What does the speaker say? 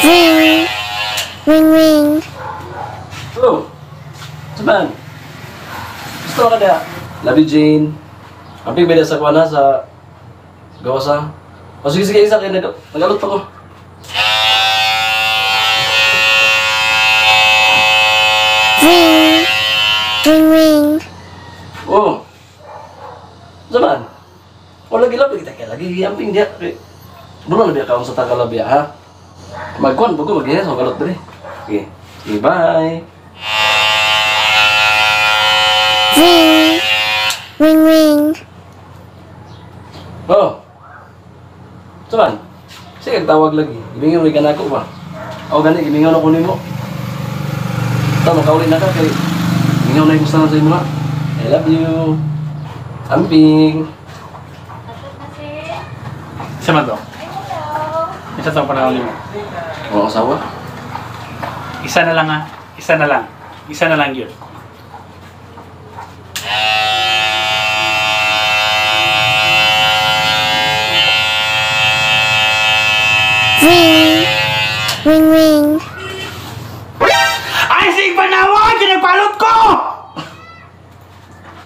Ring. Ring ring. Hello. Saban. Gusto ka na. Love you, Jane. Amping ba sa kuana sa gawasa? O sige, sige, isa kay nagalot pa ko. Ring. Ring ring. Oh. Saban. O lagi labi kita kay lagi amping dia. Bulo na biya kaon sa Tagalog biya ha. Magkuan bugo magihes sa galot diri. Sige. Sige, bye. Ring. Ring ring. Oh. Saban. Sige, tawag lagi. Gimingon rin ka na ako ba? Ako gani, gimingon ako nimo. Ito, makauli na ka kay mingaw na yung gusto na sa imo na. I love you. Amping. Isa man to. Isa to panahon nimo. Mga asawa. Isa na lang ha. Isa na lang. Isa na lang yun. Ring. Ring ring. Ay, sige panawag! Kinagpalot ko!